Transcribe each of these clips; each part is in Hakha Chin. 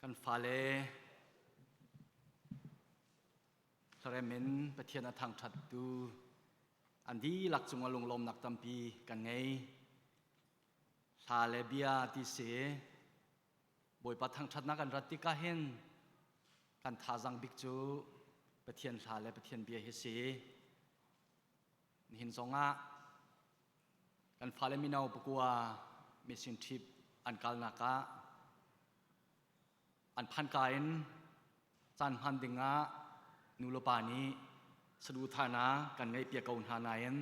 Kan fale hlarem in Pathian a thangṭhattu an dihlak cungah lunglawmnak tampi kan ngei. Hla le bia ti si Bawipa thangṭhatnak kan rat tikah hin kan thazaang bik cu Pathian hla le Pathian bia hi si. Nihin zongah kan fale mino pakua mission trip an kalnak ah an phanka in caan hman dingah nu le pa nih saduhthahnak kan ngeihpiak ko hna nain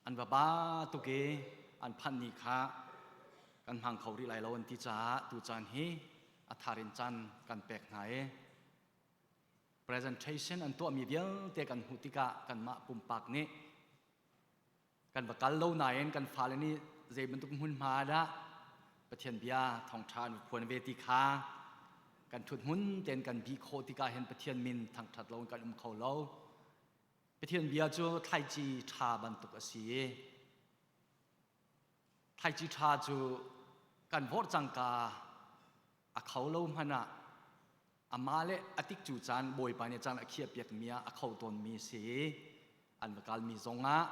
an va ba tuk i an phanh ni kha kan hmang kho rih lai lo an ti caah tu caan hi a thar in caan kan pek hna i presentation an tuahmi vialte kan hmuh tikah kanmah pumpak nih kan va kal lo nain kan fale nih zei bantuk hmunhma dah Pathian bia thawngṭha an phuan ve ti kha kan ṭhut hmun tein kan bih khawh tikah hin Pathian min thangṭhat lo in kan um kho lo. Pathian bia cu thlaici ṭha bantuk a si i thlaici ṭha cu kan vorh cangka a kho lo hmanh ah amah le a tikcu caan Bawipa nih caan a khiahpiakmi ah a kho tawnmi a si i an va kalmi zongah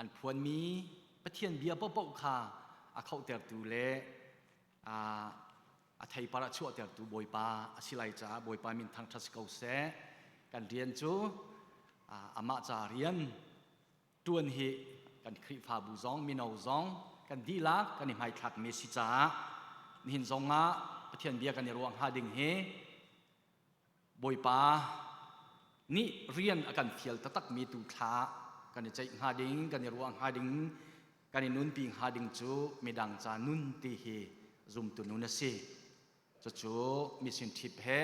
an phuanmi Pathian bia paohpaoh kha a khohtertu le a theipar a chuahtertu Bawipa a si lai caah Bawipa min thangṭhat si ko seh. Kan rian cu amah ca rian ṭuan hi kan Khrihfabu zong mino zong kan dihlak kan i hmaithlakmi si caah nihin zongah Pathian bia kan i ruah hnga ding hi Bawipa nih rian a kan fial taktakmi tu thla kan i ceih hnga ding kan i ruah hnga ding kan i nunpi hnga ding cu midang ca nun ti hi zumtu nun a si. Cucu mission trip he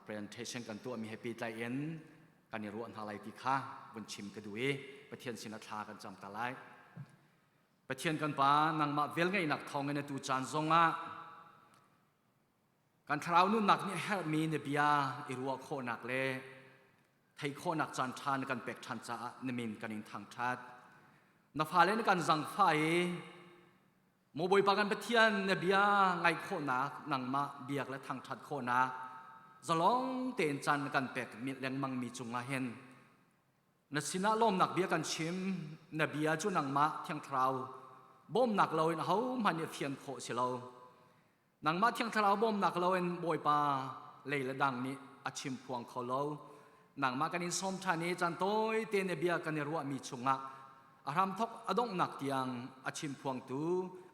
presentation kan tuahmi he pehtlai in kan i ruah hna lai ti kha vun chim ka duh i Pathian sinah thla kan cam ta lai. Pathian kan Pa, nangmah velngeihnak thawngin atu caan zongah kan thlarau nunnak nih herhmi na bia i ruah khawhnak le theih khawhnak caan ṭha na kan pek ṭhan caah na min kan in thangṭhat. Na fale na kan zangfah i Maw Bawipa kan Pathian na bia ngaih khawhnak nangmah biak le thangṭhat khawhnak zalong tein caan na kan pek lengmang mi cungah hin na sinah lawmnak bia kan chim na bia cu nangmah Thiang Thlarau bawmnak loin ahohmanh nih fian khawh si lo Nangmah Thiang Thlarau bawmnak loin Bawipa lei le dang nih a chim phuang kho lo. Nangmah kan in sawm ṭhan i caan tawi te na bia kan i ruahmi chungah a hramthok a donghnak tiang a chim phuangtu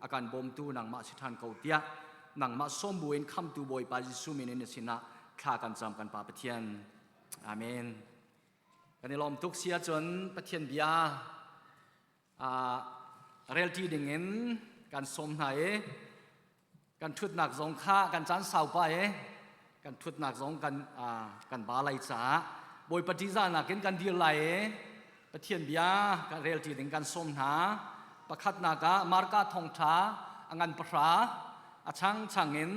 a kan bawmtu nangmah si ṭhan ko tiah nangmah sawm buin khamtu Bawipa Jesuh min in na sinah thla kan cam kan Pa Pathian. Amen. Kan i lawm tuk si ahcun Pathian bia relṭi dingin kan sawm hna i kan ṭhutnak zong kha kan caan sau pah i kan ṭhutnak zong kan kan ba lai caah Bawipa ṭihzahnak in kan dir lai i Pathian bia kan relṭi ding kan sawm hna. Pakhatnak ah Marka thawngṭha a ngan pahra a changchang in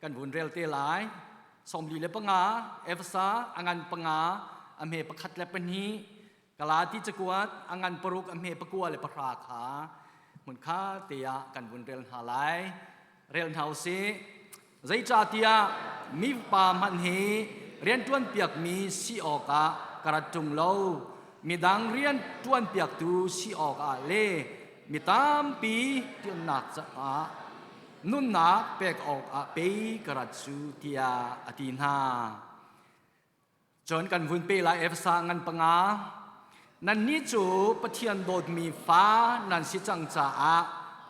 kan vun rel te lai. 45 Efesa a ngan panga a hme pakhat le pahnih Galati cakuat a ngan paruk a hme pakua le pahra kha hmunkha te ah kan vun rel hna lai. Rel hna u sih. Zeicahtiah mi pa hmanh hi rianṭuan piakmi si awkah ka rat ṭung lo. Midang rian ṭuan piaktu si awkah le mi tampi ṭiannak caah nunnak pek awkah pei ka rat cu tiah a ti hna. Cun kan vun pe lai Efesa ngan panga. Nannih cu Pathian dawtmi fa nan si cang caah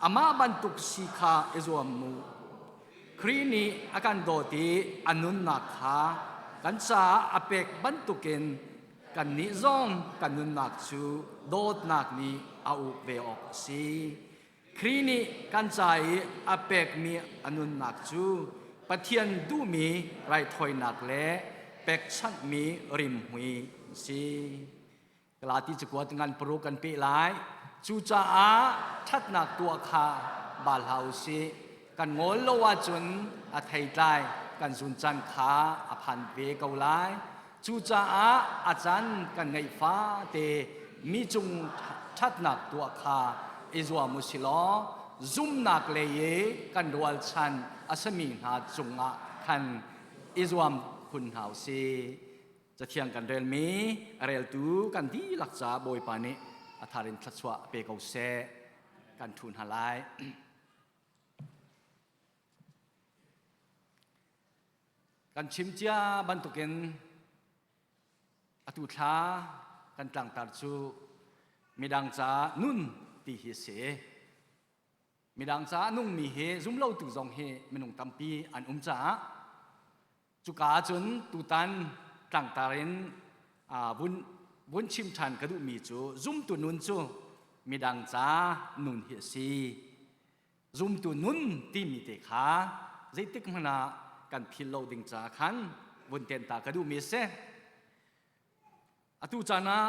amah bantuk si kha i zuam mu. Khrih nih a kan dawt i a nunnak kha kan caah a pek bantukin kannih zong kan nunnak cu dawtnak nih a uk ve awk a si. Khrih nih kan ca i a pekmi a nunnak cu Pathian duhmi raithawinak le pekchanhmi rimhmui a si. Galati cakuat ngan paruk kan peh lai. Cucaah ṭhatnak tuah kha bal hlah u sih. Kan ngol lo ahcun a theitlai kan zun can kha a phan ve ko lai. Cucaah a can kan ngeih fate mi cung ṭhatnak tuah kha i zuam u si law zumnak lei i kan rualchan a sami hna cungah khan i zuam khun hna u sih. Cathiang kan relmi a reltu kan dihlak caah Bawipa nih a thar in thluachuah pe ko seh. Kan ṭhu hna lai. Kan chim cia bantukin atu thla kan tlangtar cu midang ca nun ti hi a si. Midang caah nungmi hi zumlotu zong hi minung tampi an um caah cuka ahcun tutan tlangtar in vun vun chim ṭhan ka duhmi cu zumtu nun cu midang ca nun hi a si. Zumtu nun timi te kha zeitik hmanh ah kan phil lo ding caah khan vun ten ta ka duhmi a si. Atu caan ah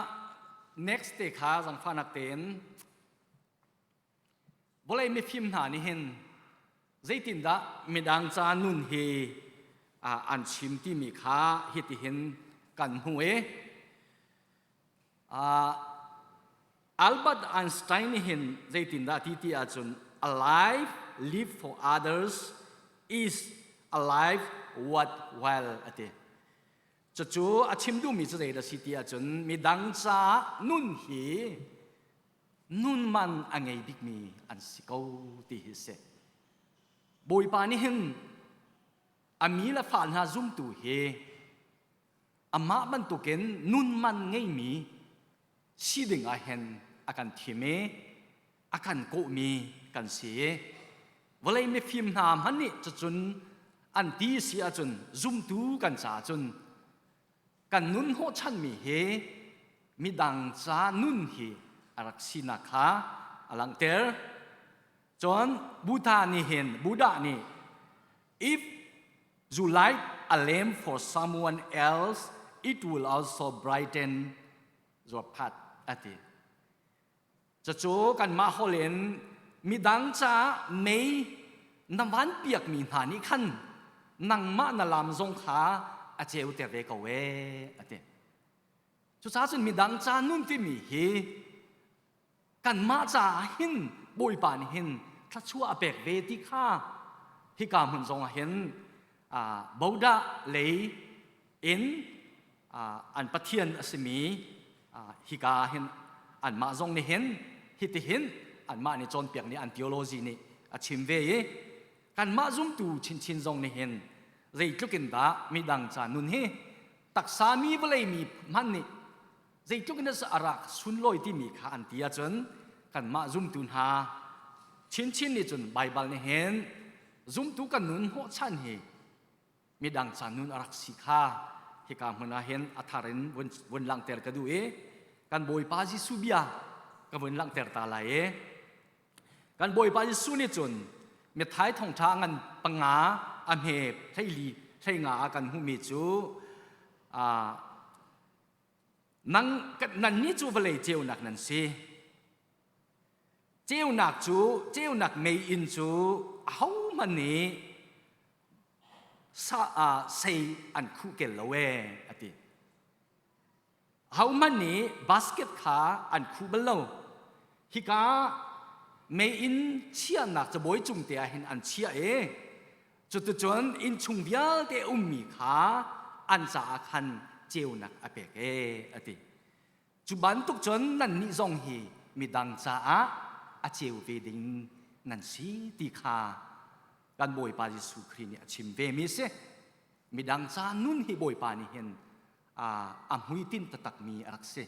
next te kha zangfahnak tein Vawlei mifim hna nih hin zeitindah midang ca nun hi an chim timi kha hitihin kan hmu i Albert Einstein nih hin zeitindah ti ti ahcun a life live for others is a life worthwhile a ti. Cucu a chim duhmi cu zeidah si ti ahcun midang caah nun hi nun man a ngei bikmi an si ko ti hi si. Bawipa nih hin a mi le fa hna zumtu hi amah bantukin nun man ngeimi si ding ah hin a kan thim i a kan kawhmi kan si i vawlei mifim hna hmanh nih cucun an ti si ahcun zumtu kan caah cun kan nun hnawhchanmi hi midang ca nun hi a rak sinak kha a langhter. Cun Buddha nih hin Buddha nih if you light a lamp for someone else it will also brighten your path a ti. Cucu kanmah holh in midang caah mei na van piakmi hna nih khan nangmah na lam zong kha a ceuter ve ko ee a ti. Cucaah cun midang ca nun timi hi kanmah caah hin Bawipa nih hin thluachuah a pek ve ti kha hika hmun zong ah hin Bodah lei in an pathian a simi hika hin anmah zong nih hin hitihin anmah nih cawnpiak nih an theology nih a chim ve i kanmah zumtu chinchin zong nih hin zeitluk in dah midang ca nun hi taksa mi vawlei mi hmanh nih zeitluk in a rak sunlawi timi kha an ti ahcun kanmah zumtu hna chinchin nih cun Baibal nih hin zumtu kan nun hnawhchan hi midang ca nun a rak si kha hika hmun ah hin a thar in vun, vun langhter ka duh i kan Bawipa Jesuh bia ka vun langhter ta lai i kan Bawipa Jesuh nih cun mithai thongtha ngan panga a hme hleili hleinga ah kan hmuhmi cu nang nannih cu vawlei ceunak nan si ceunak cu ceunak meiinn cu ahohmanh nih sa ah sei an khuh kel lo ee a ti. Ahohmanh nih basket kha an khuh bal lo. Hika meiinn chiahnak cabuai cung te ah hin an chiah i cuticun innchung vialte ummi kha an caah khan ceunak a pek ee a ti. Cu bantuk cun nannih zong hi midang caah a ceu ve ding nan si ti kha kan Bawipa Jesuh Khrih nih a chim ve mi si. Midang ca nun hi Bawipa nih hin a hmuitinh taktakmi a rak si.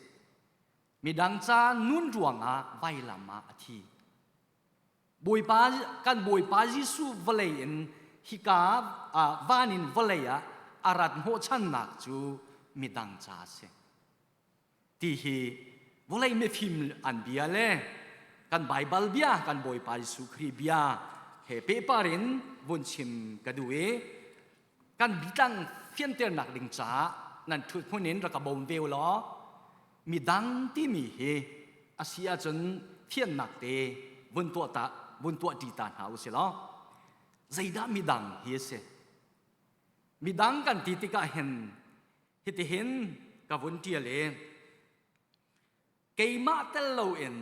Midang ca nun ruangah vailam ah a thi. Bawipa kan Bawipa Jesuh vawlei in hika van in vawlei ah a rat hnawhchannak cu midang ca a si. Ti hi vawlei mifim an bia le kan Baibal bia kan Bawipa Jesuh Khrih bia he pehpar in vun chim ka duh i kan bitlang fianternak ding caah nan ṭhut hmun in rak ka bawm ve u law midang timi hi a si ahcun fiannak te vun tuah ta vun tuah ṭi ta hna u si law zeidah midang hi a si midang kan ti tikah hin Hitihin ka vun ṭial i keimah tel loin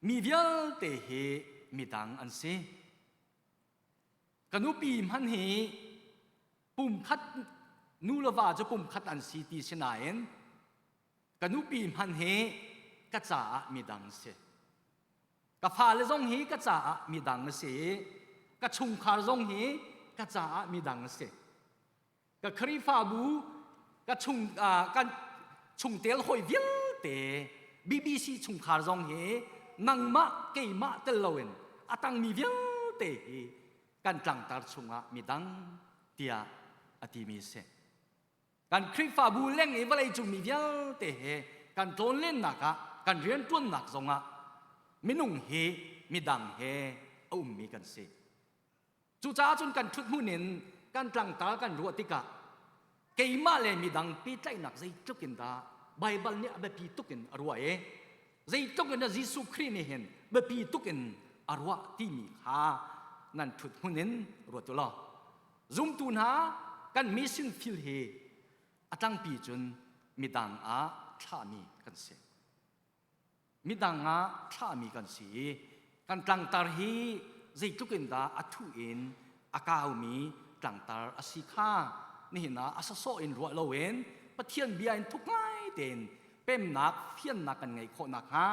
mi vialte hi midang an si. Ka nupi hman hi pumkhat nu le va cu pumkhat an si ti si nain ka nupi hman hi ka caah midang si. Ka fale zong hi ka caah midang a si i ka chungkhar zong hi ka caah midang a si. Ka Khrihfabu ka chung kan chungtel hawi vialte BBC chungkhar zong hi nangmah keimah tel loin a tangmi vialte hi kan tlangtar chungah midang tiah a timi si. Kan Khrihfabu leng i vawleicung mi vialte he kan tlawnlennak ah kan rianṭuannak zongah minung hi midang he a ummi kan si. Cucaah cun kan ṭhut hmun in kan tlangtar kan ruah tikah keimah le midang pehtlaihnak zeitluk in dah Baibal nih a biapi tuk in a ruah i zeitluk in dah Jesuh Khrih nih hin biapi tuk in a ruah timi kha nan ṭhut hmun in ruat u law Zumtu hna kan mission field hi a tlangpi cun midang ah thlahmi kan si. Midang ah thlahmi kan si i kan tlangtar hi zeitluk in dah a thuh in a kaumi tlangtar a si kha nihin ah a sasawh in ruah loin Pathian bia in thuk ngai tein pemnak fiannak kan ngeih khawh nakhnga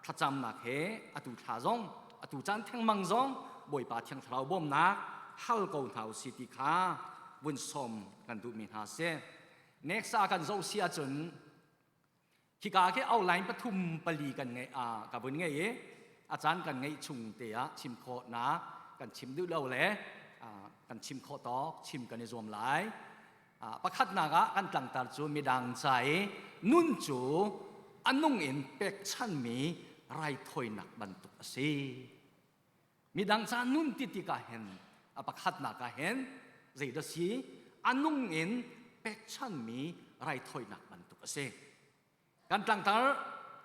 thlacamnak he atu thla zong atu caan thengmang zong Bawipa Thiang Thlarau bawmnak hal ko hna usih ti kha vun sawm kan duhmi hna si. Next ah kan zoh si ahcun hika khi outline pathum pali kan ngeih ka vun ngei i a caan kan ngeih chung te ah chim khawhnak kan chim duh lo le kan chim khawh tawk chim kan i zuam lai. Pakhatnak ah kan tlangtar cu midang ca i nun cu a nung in pekchanmi raithawinak bantuk a si. Midang ca nun ti tikah hin a pakhatnak ah hin zeidah si a nung in pekchanmi raithawinak bantuk a si. Kan tlangtar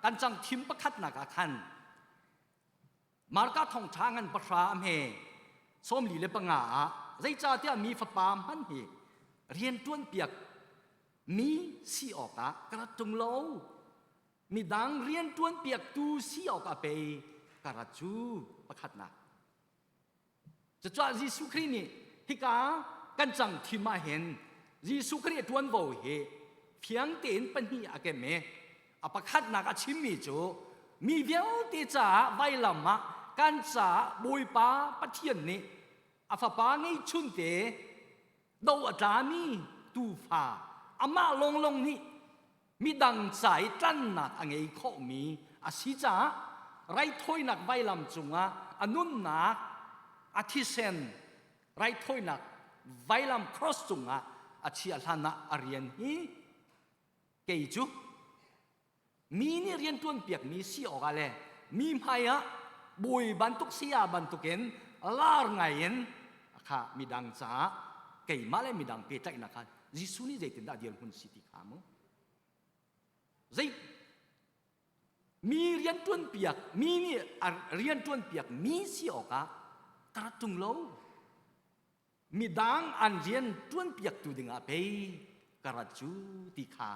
kan cang thim pakhatnak ah khan Marka thawngṭha ngan pahra a hme 45 ah zeicahtiah mi fapa hman hi rian ṭuanpiak mi si awkah ka rat ṭung lo midang rian ṭuanpiaktu si awkah pei ka rat cu pakhatnak Cucaah Jesuh Khrih nih hika kan cang thim ah hin Jesuh Khrih a ṭuanvo hi fiang tein pahnih a kem i a pakhatnak a chimmi cu mi vialte caah vailam ah kan caah Bawipa Pathian nih a fapa ngeihchunte do a tlami tuufa amah lawnglawng nih midang ca i tlannak a ngei khawhmi a si caah raithawinak vailam cungah a nunnak a thisen raithawinak vailam cross cungah a chiah hlan ah a rian hi kei cu mi nih rian ṭuanpiakmi si awkah le mi hmai ah bawi bantuk saya bantukin lar ngai in kha midang caah keimah le midang pehtlaihnak kha Jesuh nih zeitindah dirhmun si ti kha mu zei mi rian ṭuanpiak mi nih rian ṭuanpiak mi si awkah ka rat ṭung lo midang an rian ṭuanpiaktu dingah pei ka rat cu ti kha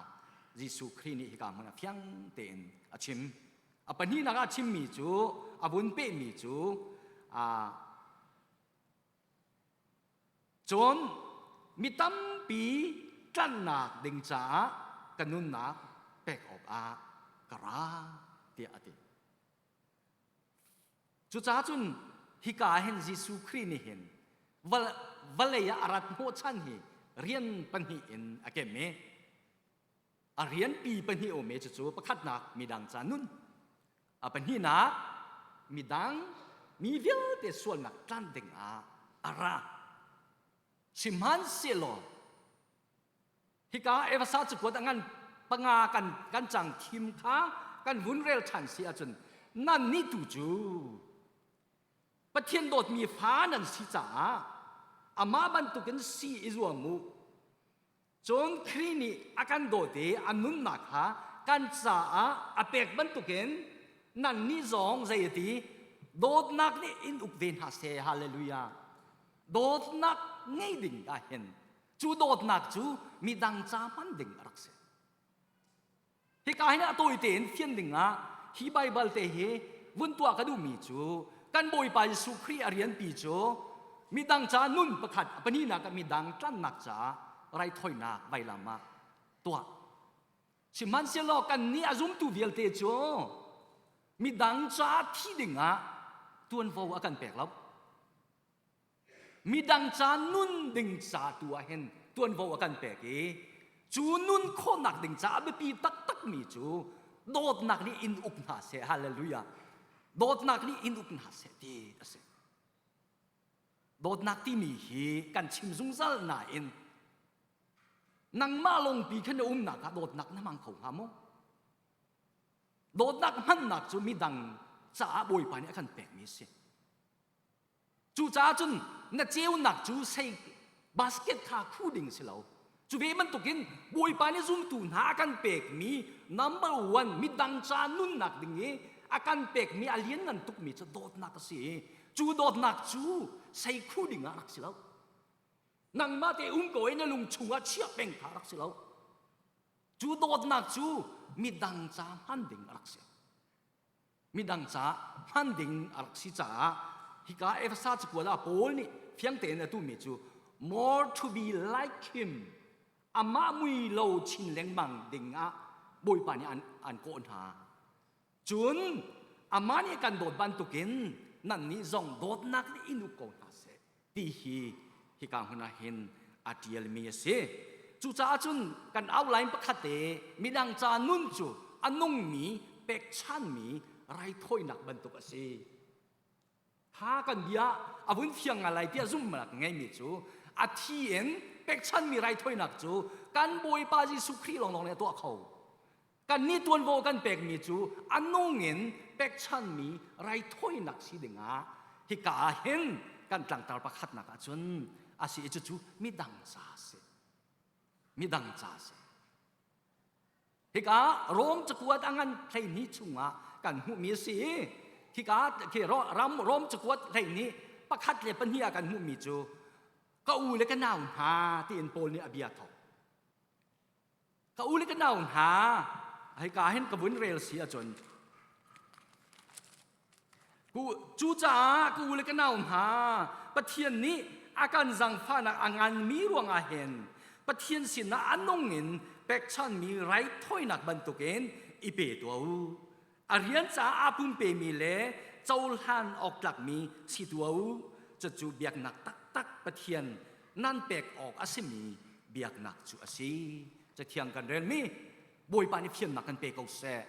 Jesuh Khrih nih hika hmun ah fiang tein a chim. A pahnihnak ah a chimmi cu a vun pehmi cu cun mi tampi tlanhnak ding caah ka nunnak pek awkah ka ra tiah a ti. Cucaah cun hika ah hin Jesuh Khrih nih hin vawlei ah a rat hnawhchan hi rian pahnih in a kem i a rianpi pahnih um i cucu pakhatnak midang ca nun a pahnihnak midang mi vialte sualnak tlan ding ah a ra sihmanhsehlaw Hika Efesa cakuat a ngan panga kan kan cang thim kha kan vun rel ṭhan si ahcun nannih tu cu Pathian dawtmi fa nan si caah amah bantukin si i zuam u. Cun Khrih nih a kan dawt i a nunnak kha kan caah a pek bantukin nannih zong zei a ti dawtnak nih in uk ve hna seh. Hallelujah. Dawtnak ngei ding ah hin Cu dawtnak cu midang ca hman ding a rak si. Hika hin a tawi tein fian ding ah hi Baibal te hi vun tuah ka duhmi cu kan Bawipa Jesuh Khrih a rianpi cu Midang ca nun pakhat, a pahnihnak ah midang tlanhnak caah raithawinak vailam ah tuah. Sihmanhsehlaw kannih a zumtu vialte cu midang caah thi dingah tuanvo a kan pek lo. Midang ca nun ding ca tu ah hin tuanvo a kan pek i cu nun khawhnak ding caah biapi taktakmi cu dawtnak nih in uk hna seh. Hallelujah. Dawtnak nih in uk hna seh ti a si. Dawtnak timi hi kan chim zungzal nain nangmah lawngpi khan na umnak ah dawtnak na hmang kho hnga maw? Dawtnak hmannak cu midang caah Bawipa nih a kan pekmi a si. Cucaah cun na ceunak cu sei basket kha khu ding si lo. Cu ve bantukin Bawipa nih zumtu hna a kan pekmi number one midang ca nunnak ding i a kan pekmi a lianngan tukmi cu dawtnak a si i cu dawtnak cu sei khu ding ah rak si lo. Nangmah te um ko i na lung chungah chiah peng kha rak si lo. Cu dawtnak cu midang ca hman ding a rak si. Midang ca hman ding a rak si caah hika Efesa cakual ah Paul nih fiang tein a tumi cu more to be like him amah mui lo chin lengmang ding ah Bawipa nih an, an kawh hna. Cun amah nih kan dawt bantukin nannih zong dawtnak nih in uk ko hna seh. Ti hi hika hmun ah hin a ṭialmi a si. Cucaah cun kan outline pakhat te midang ca nun cu a nungmi pekchanmi raithawinak bantuk a si. Kha kan bia a vun fiang ngai lai tiah zumhnak ngeimi cu a thi in pekchanmi raithawinak cu kan Bawipa Jesuh Khrih lawnglawng nih a tuah kho. Kannih tuanvo kan pekmi cu a nung in pekchanmi raithawinak si dingah hika ah hin kan tlangtar pakhatnak ah cun a si i cucu midang ca a si. Midang ca a si. Hika Rom cakuat a ngan 12 chungah kan hmuhmi a si i hika khi ram Rom cakuat 12 pakhat le pahnih ah kan hmuhmi cu ka u le ka nau hna tiin Paul nih a bia thawk. Ka u le ka nau hna, hika hin ka vun rel si ahcun cucaah ka u le ka nau hna, Pathian nih a kan zangfahnak a nganmi ruangah hin Pathian sinah a nung in pekchanmi raithawinak bantukin i pe tuah u. A rian caah aa pumpemi le cohlan awk tlakmi si tuah u. Cucu biaknak taktak Pathian nan pek awk a simi biaknak cu a si. Cathiang kan relmi Bawipa nih fiannak kan pe ko seh.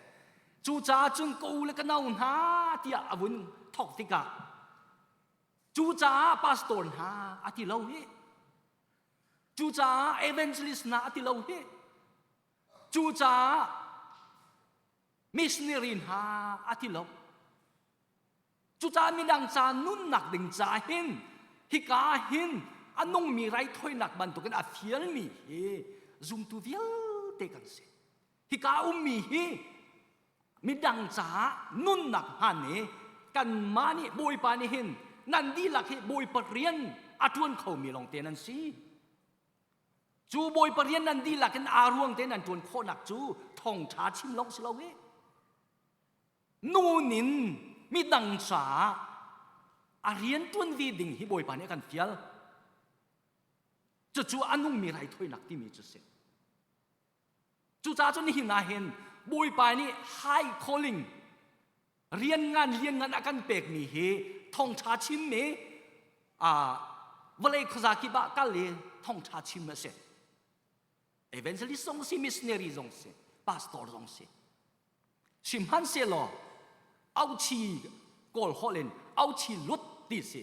Cucaah cun ka u le ka nau hna tiah a vun thawk tikah cucaah pastor hna a ti lo hi. Cucaah evangelist hna a ti lo hi. Cucaah missionary hna a ti lo. Cucaah midang ca nunnak ding ca hin hika hin a nungmi raithawinak bantukin a fialmi hi zumtu vialte kan si. Hika ummi hi midang caah nunnak hman i kanmah nih Bawipa nih hin nan dihlak hi Bawipa rian a ṭuan khomi lawngte nan si. Cu Bawipa rian nan dihlak in aa ruang tein nan ṭuan khawhnak cu thawngṭha chim lawng si lo hi. Nun in midang caah a rian ṭuan ve ding hi Bawipa nih a kan fial. Cucu a nungmi raithawinak timi cu si. Cucaah cun nihin ah hin Bawipa nih high calling rian ngan lian ngan a kan pekmi hi thawngṭha chimmi vawlei khuaza kip ah kal i thawngṭha chim a si. Evangelist zong si, missionary zong si, pastor zong si. Sihmanhsehlaw auchi kawl holh in auchi lut ti si.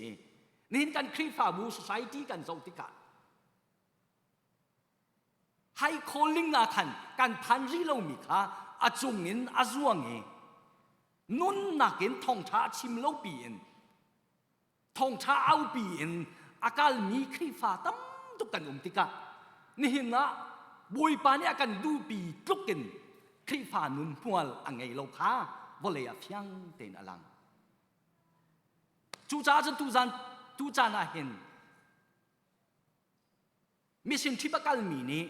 Nihin kan Khrihfabu society kan zoh tikah high calling ah khan kan phan rih lomi kha a cung in a zuang i nunnak in thawngṭha a chim lo piin thawngṭha aupi in a kalmi Khrihfa tam tuk kan um tikah nihin ah Bawipa nih a kan duhpi tluk in Khrihfa nun hmual a ngei lo kha vawlei ah fiang tein a lang. Cucaah cun tuzan tucaan ah hin Mission trip a kalmi nih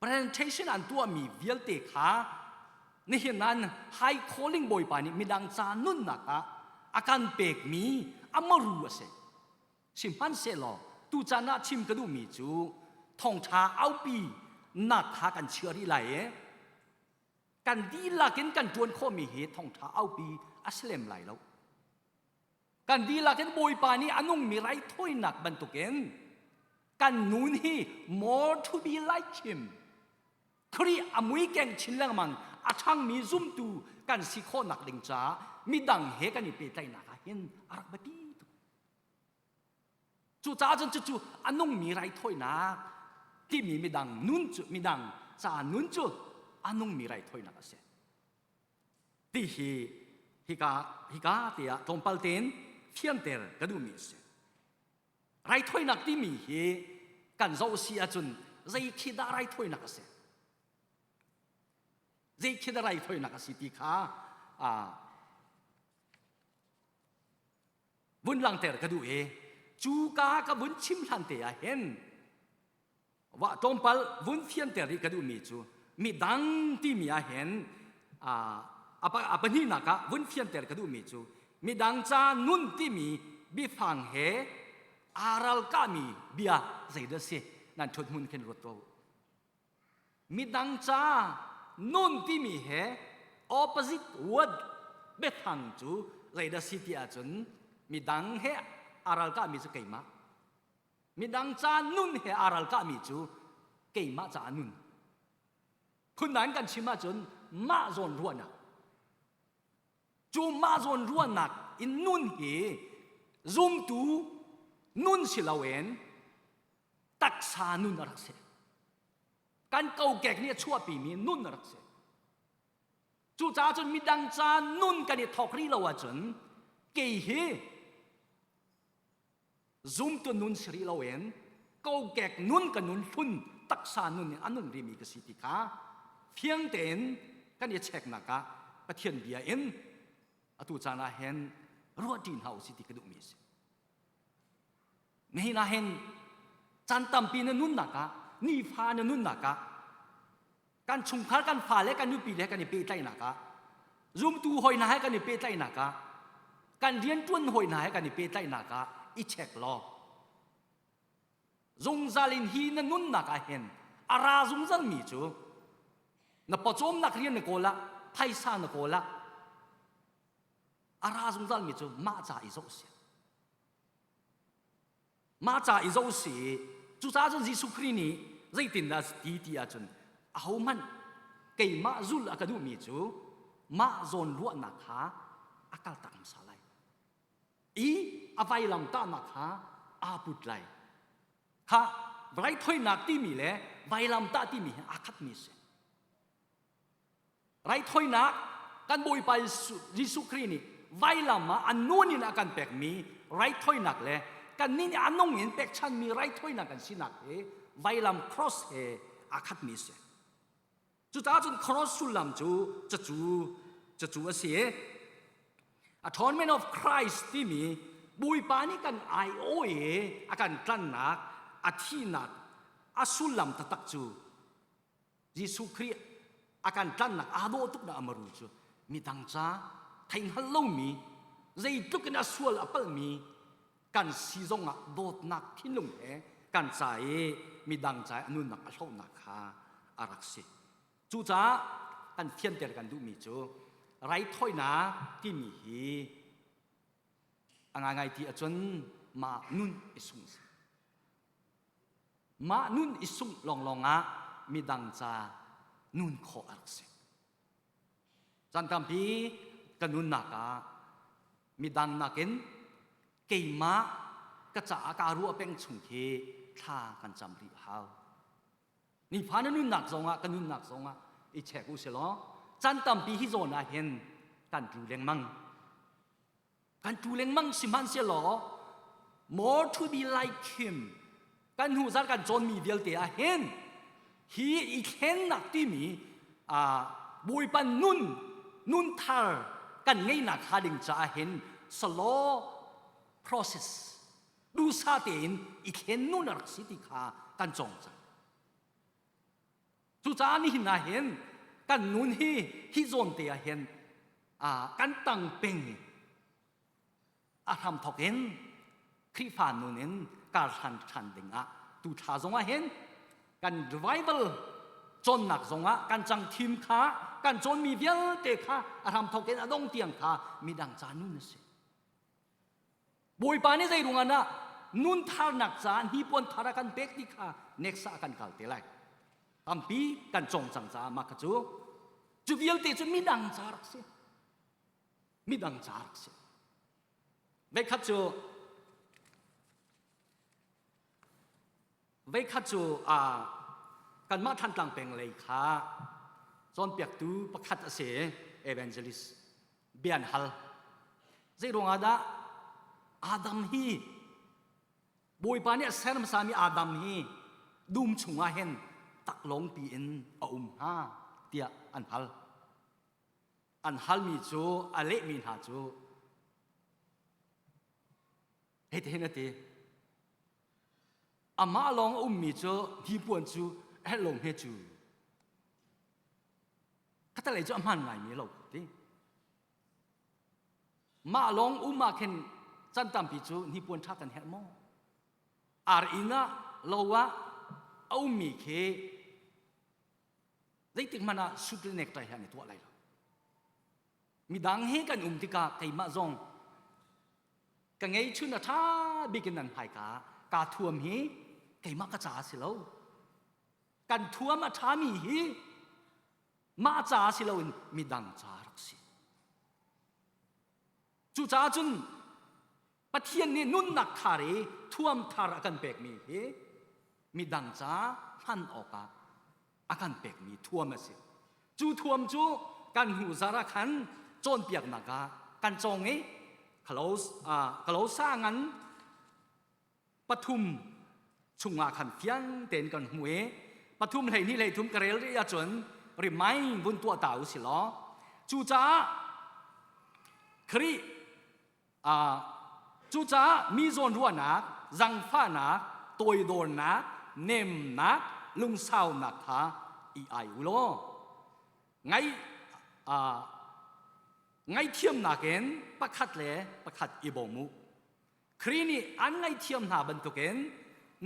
presentation an tuahmi vialte kha nihin an high calling bawipa nih midang ca nunnak ah a kan pekmi a maru a si. Sihmanhsehlaw tuchan ah chim ka duhmi cu thawngṭha aupi nak kha kan chia rih lai i kan dihlak in kan ṭuan khawhmi hi thawngṭha aupi a si lem lai lo. Kan dihlak in Bawipa nih a nungmi raithawinak bantukin kan nun hi more to be like him Khrih a mui keng chin lengmang a ṭhangmi zumtu kan si khawhnak ding caah midang he kan i pehtlaihnak ah hin a rak biapi tuk. Cucaah cun cucu a nungmi raithawinak timi midang nun cu midang ca nun cu a nungmi raithawinak a si. Ti hi hika hika tiah tlawmpal tein fianter ka duhmi a si. Raithawinak timi hi kan zoh si ahcun zei khi dah raithawinak a si? Zei khi dah raithawinak a si ti kha vun langhter ka duh i cu ka ka vun chim hlan te ah hin Wa tlawmpal vun fianter rih ka duhmi cu midang timi ah hin a pahnihnak ah vun fianter ka duhmi cu midang ca nun timi biafang he aa ralkahmi bia zeidah si nan ṭhut hmun khin ruat tuah u. Midang ca nun timi he opposite word biafang cu zeidah si ti ahcun midang he aa ralkahmi cu keimah Midang ca nun he aa ralkahmi cu keimah caah nun. Phundang kan chim ahcun mah zawn ruahnak. Cu mah zawn ruahnak in nun hi zumtu nun si loin taksa nun a rak si. Kan kokek nih a chuahpimi nun a rak si. Cucaah cun midang ca nun kan i thawk rih lo ahcun kei hi Zumtu nun si rih loin kokek nun ka nun hlun taksa nun in a nung rihmi ka si ti kha fiang tein kan i cheknak ah Pathian bia in atu caan ah hin ruahṭi hna usih ti ka duhmi a si. Nihin ah hin caan tampi na nunnak ah nifa na nunnak ah kan chungkhar kan fale kan nupi le kan i pehtlaihnak ah zumtu hawi hna he kan i pehtlaihnak ah kan rianṭuan hawi hna he kan i pehtlaihnak ah i check law zungzal in hi na nunnak ah hin a ra zungzal mi cu na pawcawmnak rian na kawl ah phaisa na kawl ah a ra zungzal mi cu mah ca i zoh si Mah ca i zoh si cucaah cun Jesuh Khrih nih zeitindah ti ti ahcun ahohmanh keimah zulh a ka duhmi cu mah zawn ruahnak kha a kaltak hmasa lai i a vailamtahnak kha aa put lai. Kha raithawinak timi le vailamtah timi hi aa khatmi a si. Raithawinak kan Bawipa Jesuh Khrih nih vailam ah a nun in a kan pekmi raithawinak le kannih nih a nung in pekchanmi raithawinak kan sinak hi vailam cross he aa khatmi a si. Cucaah cun cross sullam cu cacu cacu a si. Atonement of Christ timi Bawipa nih kan aiawh i a kan tlannak a thihnak a sullam taktak cu Jesuh Khrih a kan tlannak aa dawh tuk dah amaru cu midang ca theihngal lomi zeitluk in a sual a palhmi kan si zongah dawtnak thinlung he kan ca i midang ca i a nunnak a hlohnak kha a rak si. Cucaah kan fianter kan duhmi cu raithawinak timi hi a ngaingai ti ahcun mah nun i sung si. Mah nun i sungh lawnglawng ah midang ca nun khawh a rak si. Caan tampi ka nunnak ah midang nakin keimah ka caah kaa ruah peng chung khi thla kan cam rih a hau. Nifa na nunnak zongah ka nunnak zongah i check u silaw caan tampi hi zawn ah hin kan tlu lengmang. Kan tu lengmang sihmanhsehlaw more to be like him kan hnu zar kan cawnmi vialte ah hin hi i thlennak timi Bawipa nun nun thar kan ngeihnak hnga ding caah hin slow process duhsah tein i thlen nun a rak si ti kha kan cawng cang. Cucaah nihin ah hin kan nun hi hi zawn te ah hin kan tang peng i a hramthawk in. Khrihfa nun in kar hlan ṭhan ding ah tu thla zong ah hin kan revival cawnnak zong ah kan cang thim kha kan cawnmi vialte kha a hramthawk in a dong tiang kha midang ca nun a si. Bawipa nih zei ruangah dah nun tharnak caah hnipuan thar a kan pek ti kha next ah kan kal te lai. Tampi kan cawng cang caah mah kha cu cu vialte cu midang ca rak si. Midang ca rak si. Veikhat cu veikhat cu uh, kanmah Thantlang peng lei kha cawnpiaktu pakhat a si evangelist bia an hal. Zei ruangah dah Adam hi Bawipa nih a ser hmasami Adam hi dum chungah hin taklawngpi in a um hnga tiah an hal. An halmi cu a lehmi hna cu hitihin a ti. Amah lawng a ummi cu hnipuan cu a herh lo hme cu. Khatalei cu a hmaan ngaimi lo ti. Mah lawng um ah khin can tampi cu hnipuan ṭha kan herh maw? Ar inn ah lo ah a ummi khi zeitik hmanh ah suit le necktie he an i tuah lai lo. Midang he kan um tikah keimah zong ka ngeihchun a ṭha bik in nan hmaika kaa thuam hi keimah ka ca a si lo. Kan thuam a ṭhami hi mah ca si loin midang ca rak si. Cucaah cun Pathian nih nunnak thar i thuam thar a kan pekmi hi midang ca hman awkah a kan pekmi thuam a si. Cu thuam cu kan hnu zar ah khan cawnpiaknak ah kan cawng i Kalosa ngan pathum chungah khan fiang tein kan hmu i pathum 12 13 ka rel rih ahcun remind vun tuah ta u si law cucaah Khrih cucaah mi zawn ruahnak zangfahnak toidornak nemnak lungsaunak kha i ai u law ngai ngaihthiamnak in pakhat le pakhat i bawm u Khrih nih an ngaihthiam hna bantukin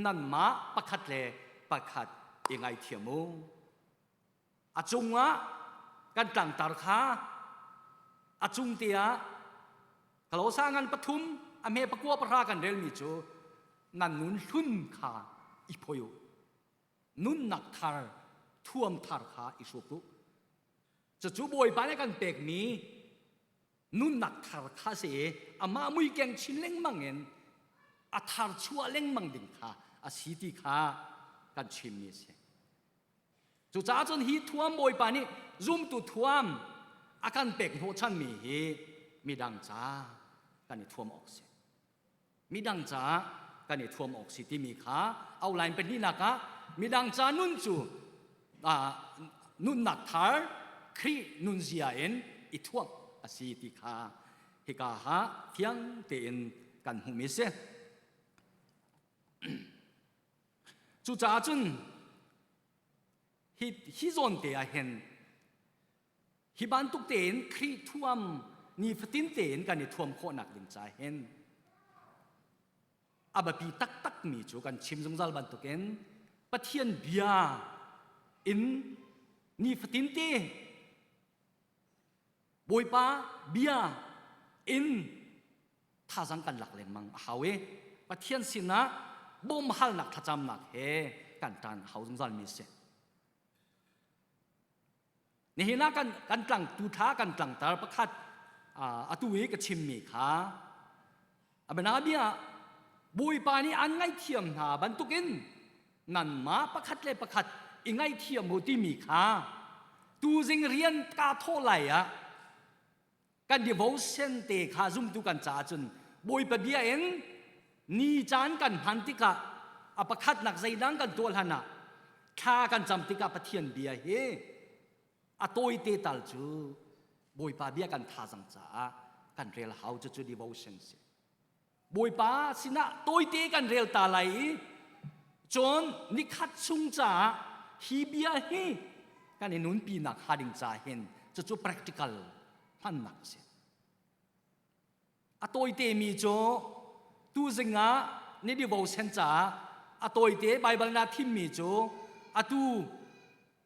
nanmah pakhat le pakhat i ngaithiam u. A cungah kan tlangtar kha a cung te ah Kalosa ngan pathum a hme pakua pahra kan relmi cu nan nun hlun kha i phoi u. Nunnak thar thuam thar kha i hruk u. Cucu Bawipa nih kan pekmi nunnak thar kha si i amah mui keng chin lengmang in a thar chuah lengmang ding kha a si ti kha kan chimmi a si. Cucaah cun hi thuam Bawipa nih zumtu thuam a kan pek hnawhchanmi hi midang ca kan i thuam awk si. Midang ca kan i thuam awk si timi kha outline pahnihnak ah midang ca nun cu nunnak thar Khrih nunzia in i thuamh a si ti kha hika ha fiang tein kan hmuhmi si. Cucaah cun hi, hi zawn te ah hin Hi bantuk tein Khrih thuam nifatin tein kan i thuam khawhnak ding ca hin a biapi taktakmi cu kan chim zungzal bantukin Pathian bia in nifatin te Bawipa bia in thazang kan lak lengmang a hau i Pathian sinah bawmhalnak thlacamnak he kan ṭan a hau zungzal mi a si. Nihin ah kan kan tlang tu thla kan tlangtar pakhat atu i ka chimmi kha abana Bawipa nih an ngaihthiam hna bantukin nanmah pakhat le pakhat i ngaihthiam u timi kha tuzing rian kaa thawh lai ah kan devotion te kha zumtu kan caah cun Bawipa bia in ni caan kan hman tikah a pakhatnak zeidang kan tuah hlan ah thla kan cam tikah Pathian bia hi a tawite tal cu Bawipa bia kan thazang caah kan rel hau cu cu devotion si. Bawipa sinah tawite kan rel ta lai i cun nikhat chung caah hi bia hi kan i nunpinak hnga ding ca hin cucu practical hmannak a si. A tawite mi cu. Tuzing ah ni devotion caah a tawite Bible na thimmi cu atu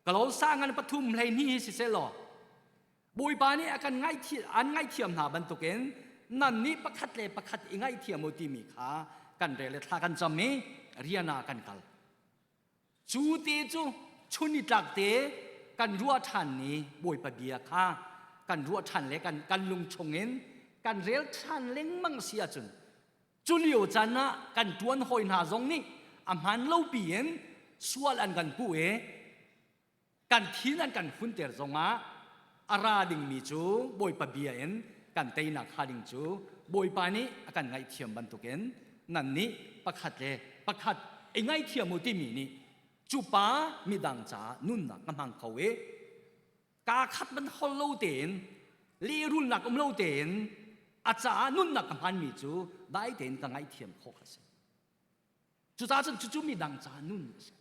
kalo sa ngan pathum hlei hnih hi siseh law Bawipa nih a kan ngaihthiam an ngaihthiam hna bantukin nan nih pakhat le pakhat i ngaihthiam u timi kha kan rel le thla kan cam i rian ah kan kal. Cu te cu chun i tlak te kan ruah ṭhan ni Bawipa bia kha kan ruah ṭhan le kan kan lung chungin kan rel ṭhan lengmang si ahcun cu lio caan ah kan ṭuan hawi hna zong nih a hmaan lo piin sual an kan puh i kan thin an kan hunter zongah a ra dingmi cu Bawipa bia in kan teinak hnga ding cu Bawipa nih a kan ngaihthiam bantukin nan nih pakhat le pakhat i ngaihthiam u timi nih cu pa midang caah nunnak ka hmang kho i kaa khat man hol lo tein lehrulnak um lo tein a caah nunnak ka hmanmi cu dai tein ka ngaihthiam khawh kha si. Cucaah cun cucu midang caah nun a si.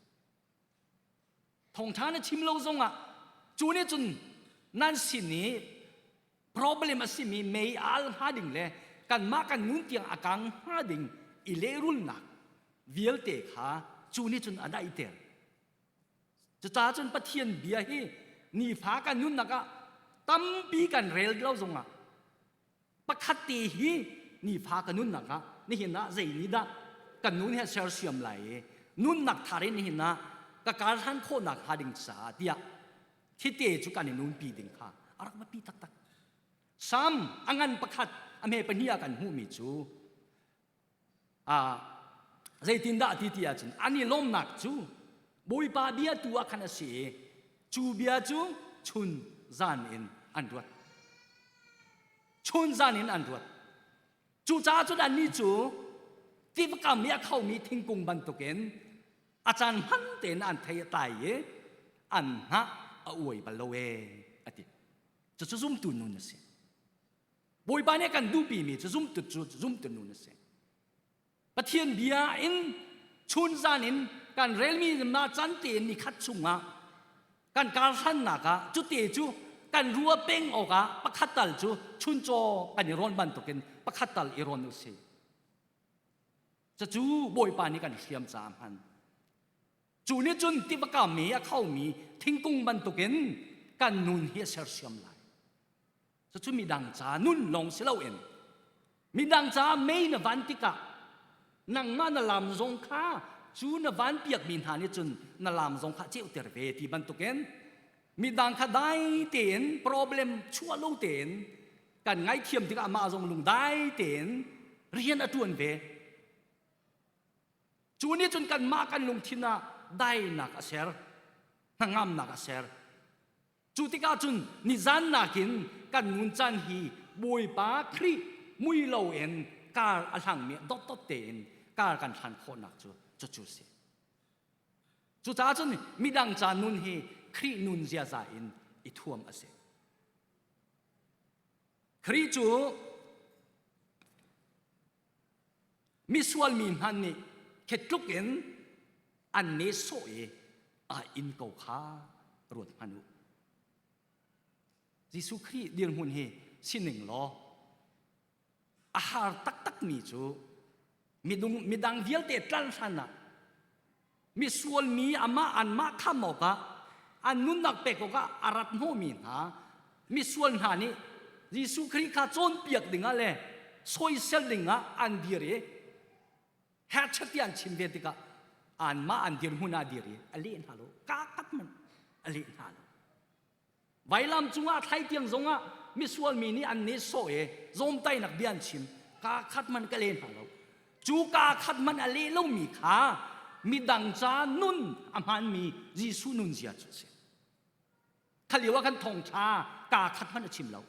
Thawngṭha na chim lo zongah cu nih cun nan sin i problem a simi mei al hnga ding le kanmah kan nun tiang a kang hnga ding i lehrulnak vialte kha cu nih cun a daihter. Cucaah cun Pathian bia hi nifa kan nunnak ah tampi kan rel lo zongah pakhat te hi nifa ka nunnak ah nihin ah zei nih dah kan nun he sersiam lai i nunnak thar in nihin ah ka kar hlan khawhnak hnga ding caah tiah thite cu kan i nunpi ding kha a rak biapi taktak. Sam a ngan pakhat a hme pahnih ah kan hmuhmi cu zeitindah ti ti ahcun an i lawmnak cu Bawipa bia tu ah khan a si i cu bia cu chun zan in an ruat. Chun zan in an ruat. Cucaah cun annih cu tivakam i a khomi thingkung bantukin a caan hman tein an thei a tlai i an hnah a uai bal lo ee a ti. Cucu zumtu nun a si. Bawipa nih a kan duhpimi cu zumtu cu zumtu nun a si. Pathian bia in chun zan in kan relmi na can tein ni khat chungah kan karhlannak ah cute cu kan rua peng awkah pakhat tal cu chuncaw kan i rawn bantukin pakhat tal i rawn u sih. Cucu Bawipa nih kan hriam caah hman. Cu nih cun tiva kam i a khomi thingkung bantukin kan nun hi a sersiam lai. Cucu midang ca nun lawng si loin midang caah mei na van tikah nangmah na lam zong kha cu na van piakmi hna nih cun na lam zong kha ceuter ve ti bantukin midang kha dai tein problem chuah lo tein kan ngaithiam tikah amah zong lung dai tein rian a ṭuan ve. Cu nih cun kanmah kan lungthin ah dainak a ser, hnangamnak a ser. Cu tikah cun nizan nakin kan nun caan hi Bawipa Khrih mui loin kar a hlangmi dotdot tein kar kan hlan khawhnak cu cucu si. Cucaah cun midang ca nun hi Khrih nun ziaza in i thuam a si. Khrih cu misual mi hmanh nih khetluk in an nehsawh i aa in ko kha ruat hmanh u. Jesuh Khrih dirhmun hi sining law a har taktakmi cu midung, midang vialte tlanh hlan ah misual mi amah anmah kham awkah an nunnak pek awkah a rat hnawhmi hna misual hna nih Jesuh Khrih kha cawnpiak dingah le soisel dingah an dir i herchet ti an chim ve tikah anmah an dirhmun ah dir i a leh hna lo kaa kat man a leh hna lo Vailam cungah thlai tiang zongah misual mi nih an nehsawh i zawmtainak bia an chim. Kaa khat man ka le hna lo. Cu kaa khat man a leh lomi kha midang ca nun a hmaanmi Jesuh nun zia cu a si. Kha lio ah khan thawngṭha kaa khat hmanh a chim lo.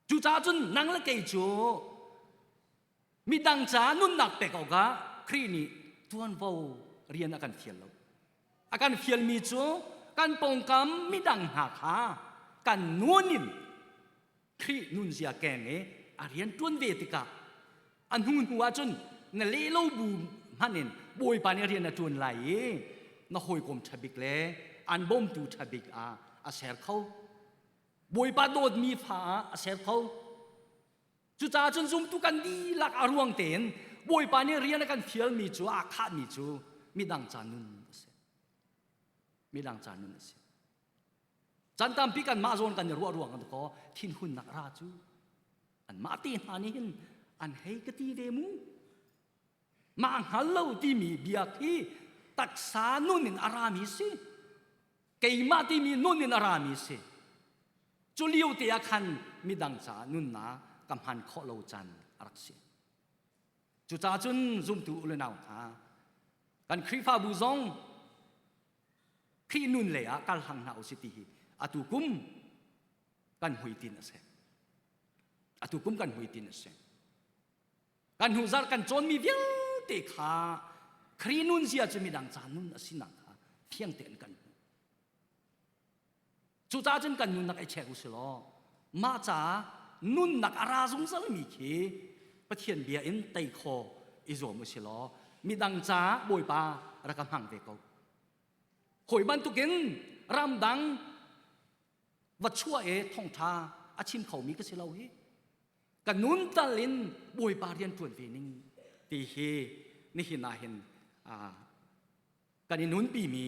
Cucaah cun nang le kei cu midang ca nunnak pek awkah Khrih nih ṭuanvo rian a kan fial lo. A kan fialmi cu kan pawngkam midang hna kha kan nun in Khrih nunzia keng i a rian ṭuan ve tikah a hnu hnu ahcun na leh lo bu hmanh in Bawipa nih rian a ṭuan lai i na hawikom ṭha bik le an bawmtu ṭha bik ah a ser kho. Bawipa dawtmi fa ah a ser kho. Cucaah cun zumtu kan dihlak a ruang tein Bawipa nih rian a kan fialmi cu aa khahmi cu midang ca nun a si. Midang ca nun a si. Chan tampi kan mah zawn kan i ruah ruang kan ko thinhunnak ra cu an mah te hna nih hin an hei ka ti ve mu. Mah hngal lo timi bia khi taksa nun in a rami si. Keimah timi nun in a rami si. Cu lio te ah khan midang caah nunnak ka hman khawh lo caan a rak si. Cucaah cun zumtu u le nau hna, kan Khrihfabu zong Khrih nun lei ah kal hlang hna usih ti hi atu kum kan hmuitinh a si. Atu kum kan hmuitinh a si. Kan hnu zarh kan cawnmi vialte kha Khrih nun zia cu midang ca nun a sinak kha fiang tein kan hmuh. Cucaah cun kan nunnak i check usih law mah ca nunnak a ra zungzalmi khi Pathian bia in tei khaw i zuam usih law midang ca Bawipa rak ka hmang ve ko. Hawi bantukin ramdang va chuah e thongtha a chim khomi ka si lo hi. Ka nun tal in Bawipa rian ṭuan ve ning ti hi nihin ah hin kan i nunpimi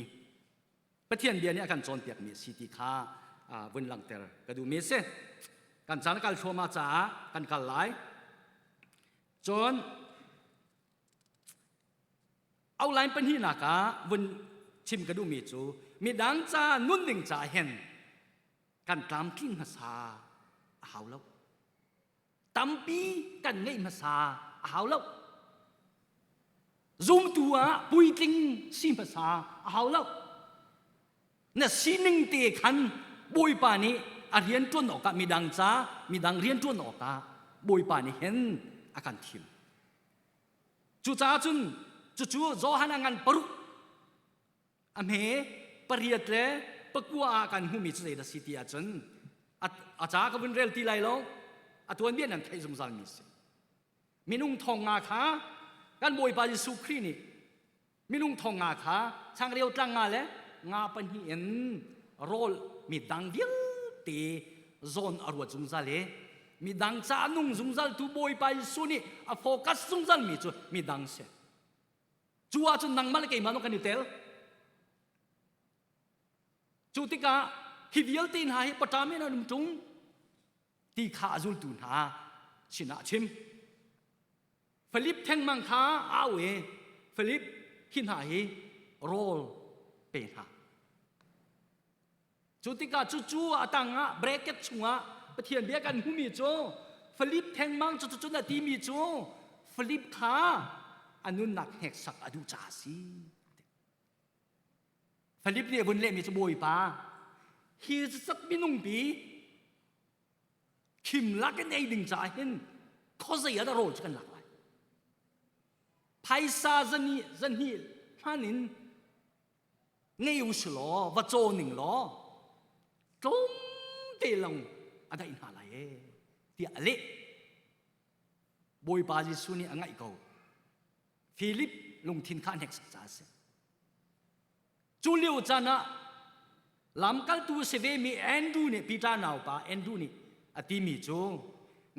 Pathian bia nih a kan cawnpiakmi a si ti kha vun langhter ka duhmi a si. Kan caan kal thluahmah caah kan kal lai. Cun outline pahnihnak ah vun chim ka duhmi cu midang ca nun ding ca hin kan tlamtling hmasa a hau lo. Tampi kan ngeih hmasa a hau lo. Zumtu ah puitling si hmasa a hau lo. Na sining te khan Bawipa nih a rian ṭuan awkah midang ca midang rian ṭuan awkah Bawipa nih hin a kan thim. Cucaah cun cucu Johan a ngan paruk a hme pariat le pakua ah kan hmuhmi cu zeidah si ti ahcun a ca ka vun rel ti lai lo a tuanbia nan theih zungzalmi si minung thong nga kha kan bawipa Jesuh Khrih nih minung thong nga kha changreu tlang nga le nga pahnih in rawl mi dang vialte zawn a ruat zungzal i midang ca nung zungzal tu bawipa Jesuh nih a focus zungzal mi cu midang si Cu ahcun nangmah le keimah zong kan i tel. Cu tikah hi vialte hna hi paṭam in an um ṭung ti kha a zultu hna sinah a chim. Filip thengmang kha au i Filip hi hna hi rawl pe hna. Cu tikah cucu a tangah bracket chungah Pathian bia kan hmumi cu Philip thengmang cu cun a timi cu Philip kha a nunnak hneksak a duh caah a si. Philip nih a vun lehmi cu Bawipa hi sak minung pi khim lak in ei ding caah hin khuazei ah dah rawl cu kan lak lai. Phaisa zani zahnih hman in ngei u si law va caw ning law tlawm te lawng a daih hna lai ee tiah a leh. Bawipa Jesuh nih a ngaih ko. Philip lungthin kha a hneksak caah a si. Cu lio caan ah lamkaltu a si vemi Andrew nih Peter naupa Andrew nih a timi cu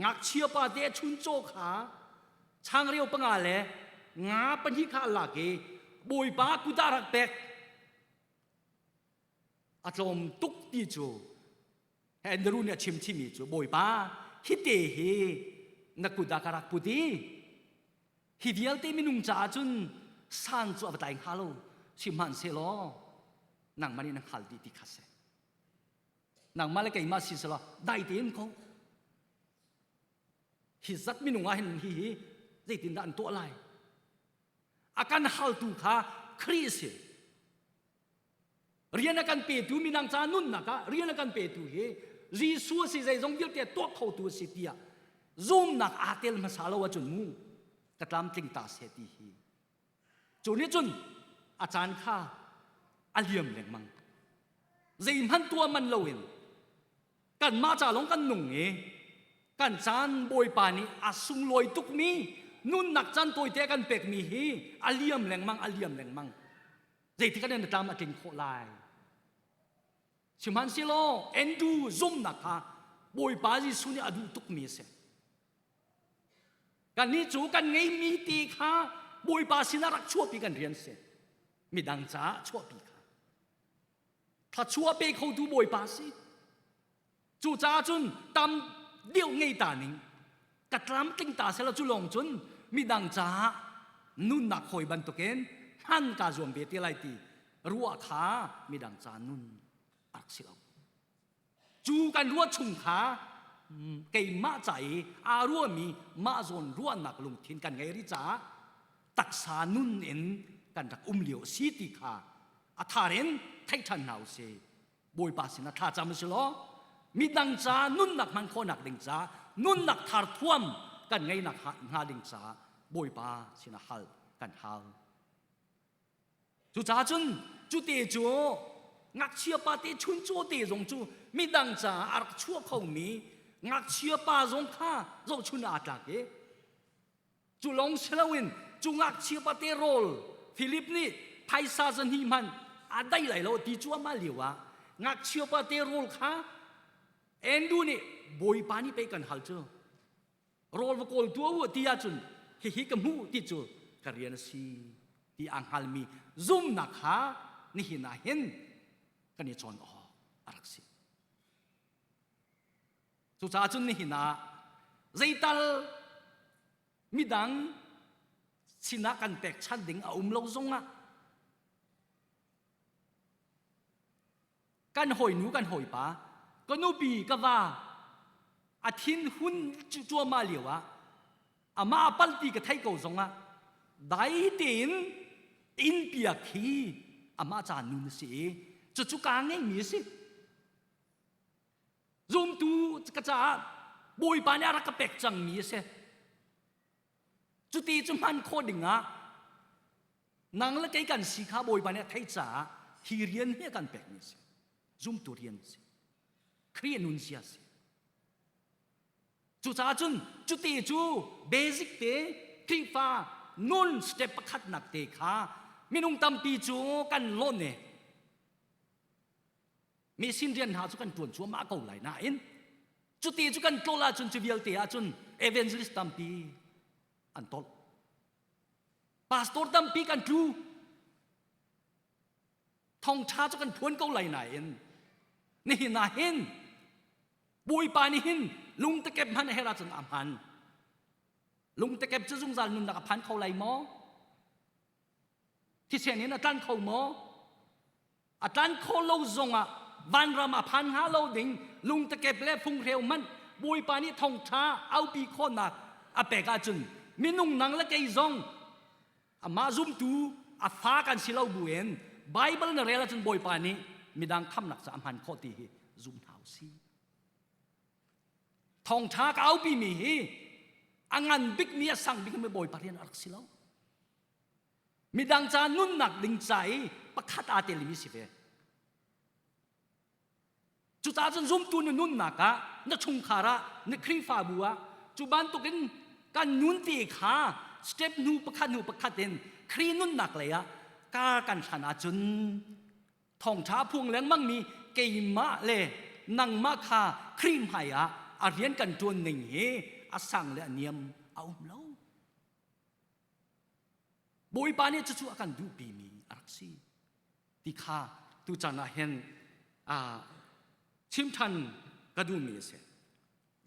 ngakchia pa te a chuncaw kha changreu panga le nga pahnih kha a lak i Bawipa kut ah rak pek. A tlawm tuk ti cu Andrew nih a chim chimi cu Bawipa hi te hi na kut ah ka rak put i hi vialte minung caah cun san cu a va tlai hnga lo sihmanhsehlaw nangmah nih na hngal dih ti kha si nangmah le keimah si selaw dai tein ko Hi zat minung ah hin hi hi zeitindah an tuah lai? A kan haltu kha Khrih a si. Rian a kan petu minang ca nunnak ah rian a kan petu hi Jesuh a si zeizong vialte tuah khotu a si tiah zumnak aa tel hmasa lo ahcun mu ka tlamtling ta seh ti hi Cu nih cun a caan kha a liam lengmang. Zeihmanh tuah man loin kanmah ca lawng kan nung i kan caan Bawipa nih a sunglawi tukmi nunnak caan tawite a kan pekmi hi a liam lengmang a liam lengmang. Zeitik ah na tlam a tling khawh lai? Sihmanhsehlaw Andrew zumnak kha Bawipa Jesuh nih a duh tukmi a si. Kannih cu kan ngeimi ti kha Bawipa sinah rak chuahpi kan rian si. Midang caah chuahpi kha. Thluachuah pe khotu Bawipa si. Cucaah cun tam deuh ngei ta ning ka tlamtling ta sela cu lawng cun midang caah nunnak hawi bantukin hman kaa zuam ve te lai ti ruah kha midang ca nun a rak si lo. Cu kan ruah chung kha keimah ca i aa ruahmi mah zawn ruahnak lungthin kan ngei rih caah taksa nun in kan rak um lio a si ti kha a thar in theih ṭhan hna u sih. Bawipa sinah thla cam si law midang ca nunnak hman khawhnak ding ca nunnak thar thuam kan ngeihnak hnga ding ca Bawipa sinah hal kan hal. Cucaah cun cute cu ngakchia pa te chuncaw te zong cu midang caah a rak chuah khomi ngakchia pa zong kha zohchun aa tlak i Cu lawng si loin cu ngakchia pate rawl Philip nih phaisa zahnih hmanh a dai lai lo ti cuahmah lio ah ngakchia pate rawl kha Andrew nih Bawipa nih pei kan hal cu rawl va kawl tuah u ti ahcun hihi ka hmuh ti cu ka rian a si ti aa hngalmi zumnak kha nihin ah hin kan i cawn awk a rak si. Cucaah cun nihin ah zeital midang sinah kan pekchanh ding a um lo zongah kan hawinu kan hawipa ka nupi ka va a thinhun cuahmah lio ah amah a palh ti ka theih ko zongah dai tein inn piak khi amah ca nun a si i cucu kaa ngeimi a si. Zumtu ka caah Bawipa nih a rak ka pek cangmi a si. Cuti cu hman khawh dingah nang le kei kan si kha Bawipa nih a theih caah hi rian hi a kan pekmi a si. Zumtu rian a si. Khrih nunzia a si. Cucaah cun cuti cu basic te Khrihfa nun step pakhatnak te kha minung tampi cu kan lawn i Mi sin rian hna cu kan ṭuan cuahmah ko lai nain cuti cu kan tlol ahcun cu vialte ahcun evangelist tampi an tolh. Pastor tampi kan tlu. Thawngṭha cu kan phuan ko lai nain nihin ah hin Bawipa nih hin lungtekep hmanh a herh ahcun a hman. Lungtekep cu zungzal nunnak a phan kho lai maw? Thisen in a tlan kho maw? A tlan khawh lo zongah vanram a phan hnga lo ding lungtakep le funghreu hmanh Bawipa nih thawngṭha aupi khawhnak a pek ahcun minung nang le kei zong amah zumtu a fa kan si lo buin Bible na rel ahcun Bawipa nih midang khamnak ca a hman khawh ti hi zum hna u sih. Thawngṭha ka aupi mi hi a ngan bikmi a sang bikmi Bawipa rian a rak si lo. Midang ca nunnak ding ca i pakhat aa telmi si ve. Cucaah cun zumtu na nunnak ah, na chungkhar ah, na Khrihfabu ah cu bantukin kan nun te kha step hnu pakhat hnu pakhat in Khrih nunnak lei ah kar kan hlan ahcun thawngṭha phuang lengmangmi keimah le nangmah kha Khrih hmai ah a rian kan ṭuan ning hi a sang le a niam a um lo. Bawipa nih cucu a kan duhpimi a rak si ti kha tuchan ah hin chim ṭhan ka duhmi a si.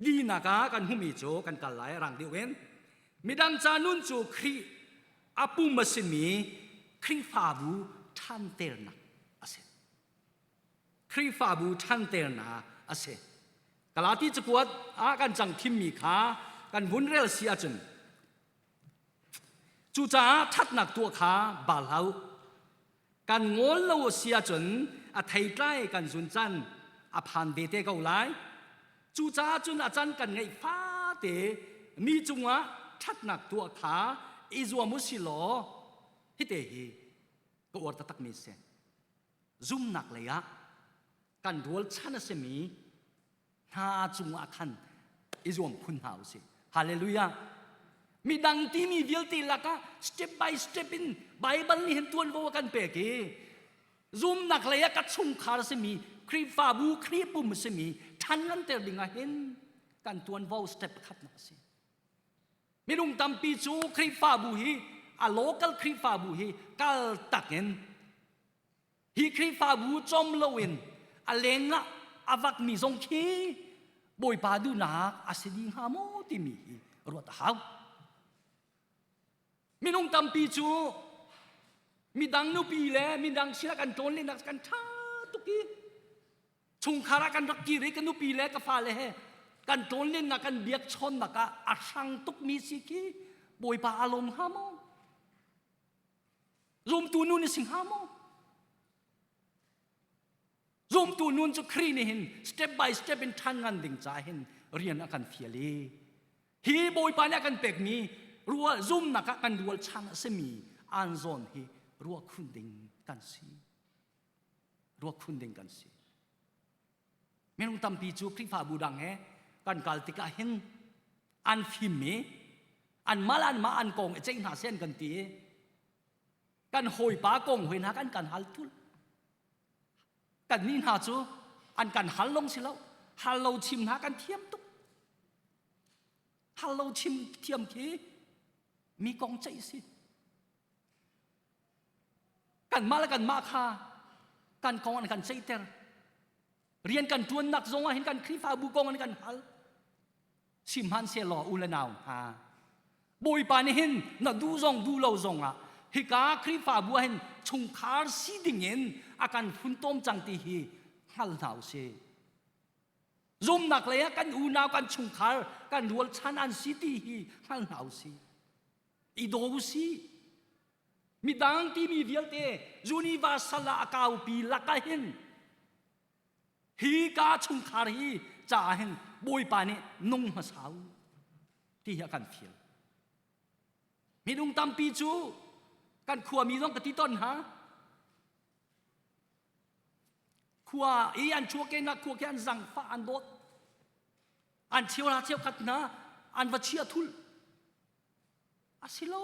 Linak ah kan hmuhmi cu kan kal lai rang deuh in midang ca nun cu Khrih a pum a simi Khrihfabu ṭhanternak a si. Khrihfabu ṭhanternak a si. Galati cakuat ah kan cang thimmi kha kan vun rel si ahcun Cucaah ṭhatnak tuah kha bal hlah u. Kan ngawl lo a si ahcun a theitlai kan zun can a phan ve te ko lai. Cucaah cun a can kan ngeih fate mi cungah ṭhatnak tuah kha i zuam u si law hite hi ka uar taktakmi a si. Zumnak lei ah kan rualchan a simi hna cungah khan i zuam khun hna usih. Hallelujah. Midang timi vialte lakah step by step in Bible nih hin tuanvo a kan pek i zumnak lei ah ka chungkhar a simi Khrihfabu Khrih pum a simi ṭhan nganter ding ah hin kan tuanvo step pakhatnak a si. Minung tampi cu Khrihfabu hi a local Khrihfabu hi kal takin hi Khrihfabu cawm loin a lengah a vakmi zong khi Bawipa duhnak a si dih hnga maw timi hi ruat a hau. Minung tampi cu midang nupi le midang sinah kan ṭawn lennak kan ṭha tuk i chungkhar ah kan rak kir i ka nupi le ka fale he kan ṭawnlennak kan biakchawnnak ah a hrang tukmi si khi Bawipa aa lawm hnga maw? Zumtu nu na si hnga maw? Zumtu nun cu Khrih nih hin step by step in ṭhan ngan ding ca hin rian a kan fial i hi Bawipa nih a kan pekmi rual zumnak ah kan rualchan a simi an zawn hi ruah khun ding kan si. Ruah khun ding kan si. Minung tampi cu Khrihfabu dang he kan kal tikah hin an fim i anmah le anmah an kong i ceih hna seh an kan ti i kan hawipa kong hoi hna kan kan hal thul. Kannih hna cu an kan hal long si lo hal lo chim hna kan thiam tuk. Hal lo chim thiam khi mi kong ceih si. Kanmah le kanmah kha kan kong an kan ceihter. Rian kan ṭuannak zong ah hin kan Khrihfabu kong an kan hal. Sihmanhsehlaw u le nau hna, Bawipa nih hin na duh zong duh lo zong ah hika Khrihfabu ah hin chungkhar si ding in a kan funtom cang ti hi hngal hna u sih. Zumnak lei ah kan unau kan chungkhar kan rualchan an si ti hi hngal hna u sih. I daw u sih. Midang timi vialte universal ah a kaupi lakah hin hi ka chungkhar hi caah hin Bawipa nih nung hmasa u ti hi a kan fial. Minung tampi cu kan khuami zong ka ti ton ha. Khua i an chuahkehnak khua khi an zangfah an dawt. An cheuhra cheukhat hna an va chia thul. A si lo.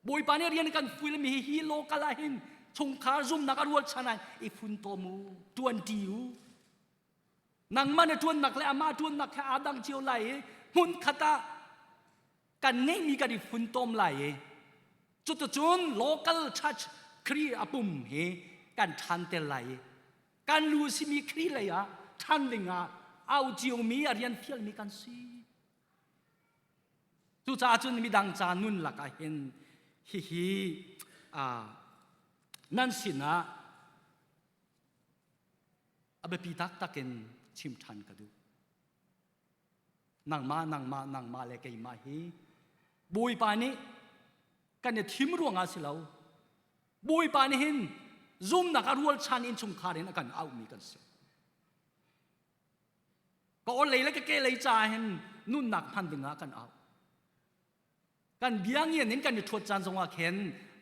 Bawipa nih rian kan fuilmi hi hi local ah hin chungkhar zumnak a rual chan ah i funtom u, ṭuanṭi u. Nangmah na ṭuannak le amah ṭuannak kha aa dang cio lai i hmunkhat ah kan ngeihmi kan i funtom lai i cuticun local church Khrih a pum hi kan ṭhanter lai i kan lu simi Khrih lei ah ṭhan ding ah au ciomi a rian fialmi kan si. Cucaah cun midang ca nun lakah hin hihi nan sinah a biapi taktak in chim ṭhan ka duh. Nangmah, nangmah, nangmah le keimah hi Bawipa nih kan i thim ruangah si lo. Bawipa nih hin zumnak a rualchan innchungkhar in a kan auhmi kan si. Ka aw lei le ka ke lei caah hin nunnak hman dingah kan au. Kan bia ngian in kan i ṭhuat caan zongah khin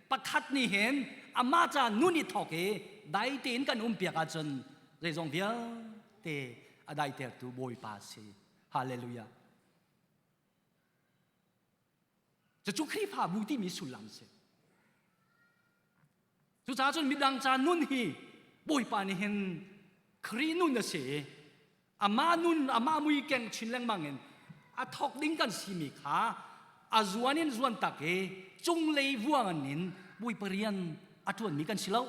pakhat nih hin amah ca nun i thawk i dai tein kan um piak ahcun zeizong vialte a daitertu Bawipa a si. Hallelujah. Cucu Khrihfabu timi sullam a si. Cucaah cun midang ca nun hi Bawipa nih hin Khrih nun a si i amah nun amah mui keng chin lengmang in a thawk ding kan simi kha a zuan in zuan tak i cunglei vuangan in Bawipa rian a ṭuanmi kan si lo.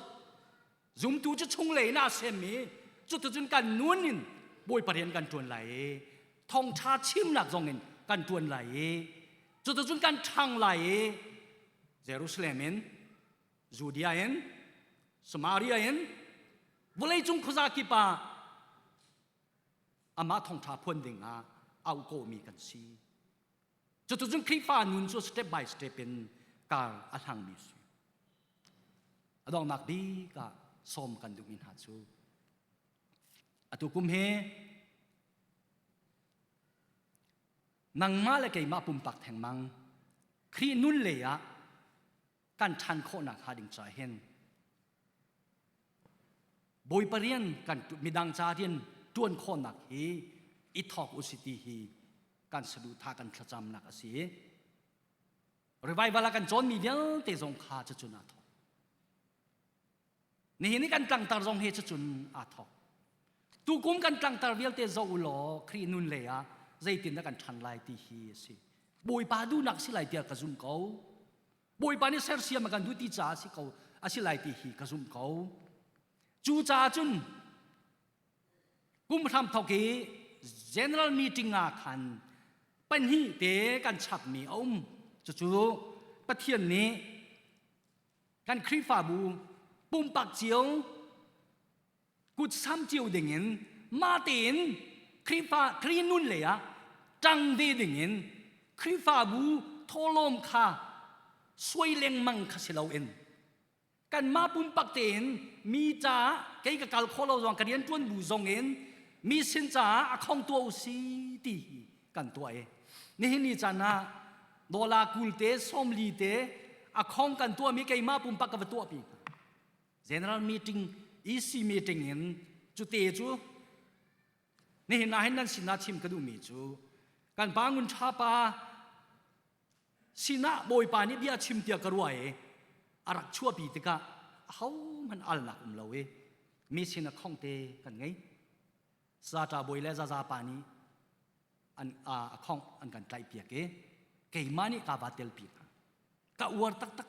Zumtu cu chunglei in aa semmi cuticun kan nun in Bawipa rian kan ṭuan lai i thawngṭha chimnak zong in kan ṭuan lai i cuticun kan ṭhang lai i Jerusalem in Judea in Samaria in vawleicung khuaza kip ah amah thawngṭha phuan ding ah auh kawhmi kan si. Cuticun Khrihfa nun cu step by step in kar a hlangmi a si. A donghnak bik ah sawm kan duhmi hna cu atu kum hi nangmah le keimah pumpak thengmang Khrih nun lei ah kan ṭhan khawhnak hnga ding caah hin Bawipa rian kan midang ca rian ṭuan khawhnak hi i thawk u si ti hi kan saduhthah kan thlacamnak a si. Revival ah kan cawnmi vialte zong kha cucun aa thawk. Nihin i kan tlangtar zong hi cucun aa thawk. Tukum kan tlangtar vialte zoh u law Khrih nun lei ah zeitin dah kan ṭhan lai ti hi a si. Bawipa duhnak si lai tiah ka zum ko. Bawipa nih sersiam a kan duh ti caah si ko a si lai ti hi ka zumh ko. Cu caah cun kum hram thawk i general meeting ah khan pahnih te kan chapmi a um. Cucu Pathian nih kan Khrihfabu pumpak cio kut sam cio dingin mah tein Khrihfa Khrih nun lei ah ṭang ve dingin Khrihfabu thawhlawm kha suai lengmang kha si loin kanmah pumpak tein mi caah kei ka kal khawh lo zong ka rian ṭuan bu zong in mi sin caah a khong tuah u si ti hi kan tuah i nihin ni caan ah dollar 20 te 40 te a khong kan tuahmi keimah pumpak ka va tuahpi hna. General meeting EC meeting in cute cu nihin ah hin nan sinah chim ka duhmi cu kan pa ngun ṭha pa sinah Bawipa nih bia chim tiah ka ruah i a rak chuahpi tikah ahohmanh alnak um lo i mi sin a khong te kan ngei. Sata bawi le zaza pa nih an a khong an kan tlaihpiak i keimah nih ka va telpi hna. Ka uar taktak.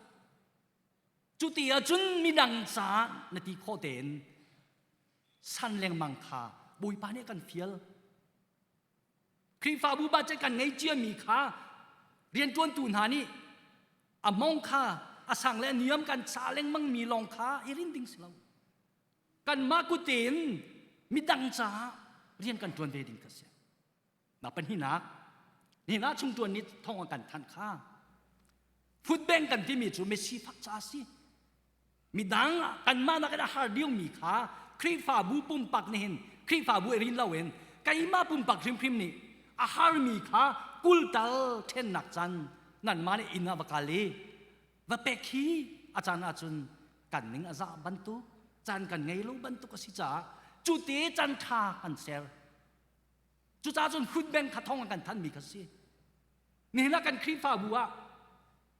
Cuti ahcun midang caah na ti khawh tein san lengmang kha Bawipa nih a kan fial. Khrihfabu budget kan ngei ciami kha rianṭuantu hna nih a mong kha a sang le a niam kan ca lengmang mi lawng kha i rin ding si lo. Kanmah kut tein midang caah rian kan ṭuan ve ding kha si. Na pahnihnak, nihin ah chungṭuan nih thawng an kan thanh kha. Food bank kan timi cu misifak ca a si. Midang kanmah nakin a har diomi kha Khrihfabu pumpak nih hin Khrihfabu i rin loin keimah pumpak hrimhrim nih a harmi kha kultal ṭhennak can nanmah nih inn ah va kal i va pek hi a caan ahcun kan ning a zah bantuk caan kan ngei lo bantuk a si caah cu te caan ṭha kan ser. Cucaah cun food bank kha thawng an kan thanmi kha si. Nihin ah kan Khrihfabu ah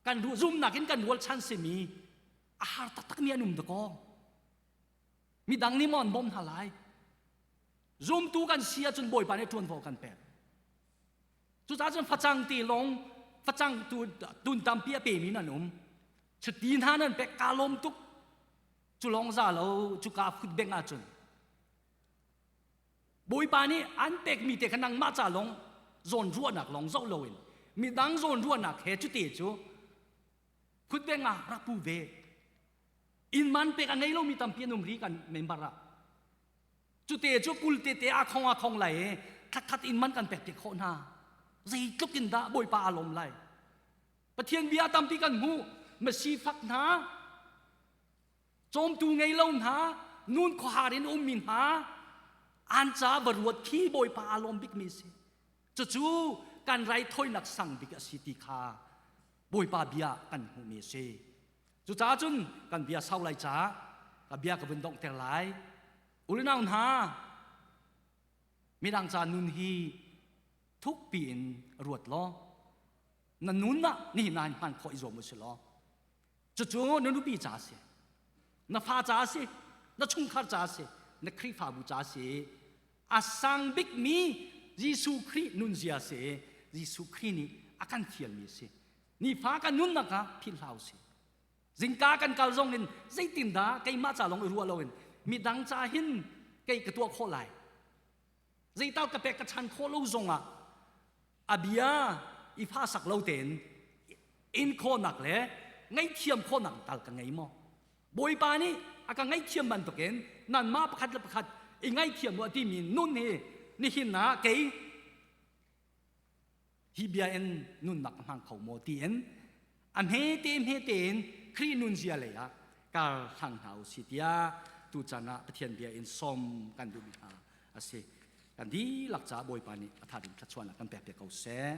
kan zumnak in kan rualchan simi a har taktakmi an um dakaw. Midang nih maw an bawmh hna lai? Zumtu kan si ahcun Bawipa nih ṭuanvo kan pek. Cucaah cun facang ti lawng facang tu tun tampi a pemi nan um. Cuti hna nan pek kaa lawm tuk. Cu lawng za lo cuka food bank ahcun Bawipa nih an pekmi te kha nangmah ca lawng zawnruahnak lawng zoh loin midang zawnruahnak he cute cu khutbeng ah rak pu ve. Inn man pek a ngei lomi tampi an um ri kan member ah. Cute cu kul te te a khong a khong lai i khatkhat inn man kan pek te khawh hna. Zeitluk in dah Bawipa aa lawm lai. Pathian bia tampi kan hmuh. Masifak hna Cawmtu ngei lo hna, nun khuahar in ummi hna, an ca va ruat khi Bawipa aa lawm bikmi a si. Cucu kan raithawinak sang bik a si ti kha Bawipa bia kan hmuhmi a si. Cucaah cun kan bia sau lai caah ka bia ka vun donghter lai. Ulinau hna, midang ca nun hi thukpi in ruat law na nun ah nihin ah hman khawh i zuam u si law Cucu na nupi ca a si, na fa ca a si, na chungkhar ca a si, na Khrihfabu ca a si. A sang bikmi Jesuh Khrih nunzia a si. Jesuh Khrih nih a kan fialmi a si. Nifa kan nunnak ah philh hlah usih. Zingka kan kal zong in zeitindah keimah ca lawng i ruah loin midang ca hin kei ka tuah khawh lai. Zeital ka pek ka chan khawh lo zongah a bia i fa sak lo tein in khawhnak le ngaihthiam khawhnak tal ka ngei maw? Bawipa nih a ka ngaihthiam bantukin nanmah pakhat le pakhat i ngaihthiam u a timi nun hi nihin ah kei hi bia in nunnak ka hmang kho maw tiin a hmete hmete in Khrih nunzia lei ah kar hlang hna u si tiah tuchan ah Pathian bia in sawm kan duhmi hna a si. Kan dihlak caah Bawipa nih a tha ding thluachuahnak kan pek piak ko seh.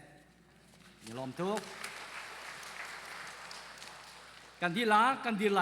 Ni lawm tuk. Kan dihlak kan dir lai.